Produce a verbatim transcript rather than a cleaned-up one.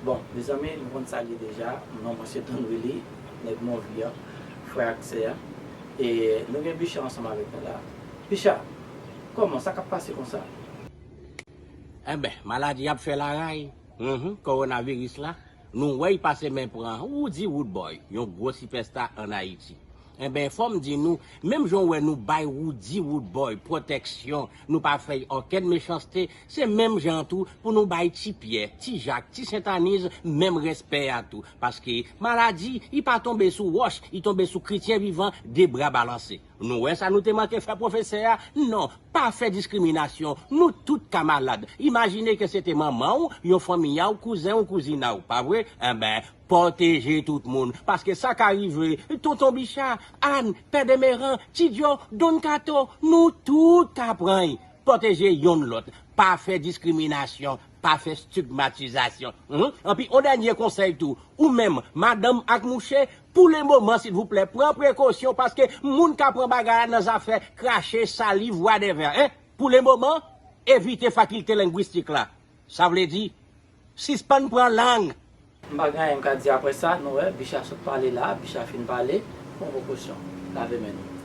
Bon, mezanmi, nou konn sa l ye deja. Non mwen se Don Willy, nèg Monvi an, frè ak sè a. E nou gen Bicha ansanm avèk nou la. Bicha, kòman sa k ap pase konsa? Enben, maladi ap fè laray. Mhm, kowonaviris la. Nou wè y pase men pran Roody Roodboy, yon gwo sipèsta ann Ayiti. Enben, fò m di nou, menm jan w wè nou bay Roody Roodboy pwotèksyon, nou pa fè y okenn mechanste, se menm jan an tou pou nou bay Ti Pyè, Ti Jak, Ti Sentaniz menm respè a tou. Paske maladi, li pa tonbe sou wòch, li tonbe sou kretyen vivan, de bra balanse. Nou wè sa nou te manke fè pwofesè a? Non, pa fè diskriminasyon. Nou tout ka malad. Imajine ke se te manman w, yon fanmi a w, kouzen w, kouzin a w, pa vre? Enben, pwoteje tout moun. Paske sa ka rive, Tonton Bicha, Ann, Pè Demeran, Ti Djo, Don Kato, nou tout ka pran y. Pwoteje yonn lòt. Pa fè diskriminasyon, pa fè stigmatizasyon. Anpi yon dènye konsèy tou, ou menm, madanm ak mouche, pou le moman, silvouplè, pran prekosyon paske moun ka pran bagay la nan zafè krache, saliv, whatever, en. Pou le moman, evite fakilte lengwistik la. Sa vle di, sispann pran lang. M pa gen anyen m ka di apre sa, nou wè, Bicha sot pale la, Bicha fin pale, pran prekosyon, lave men nou.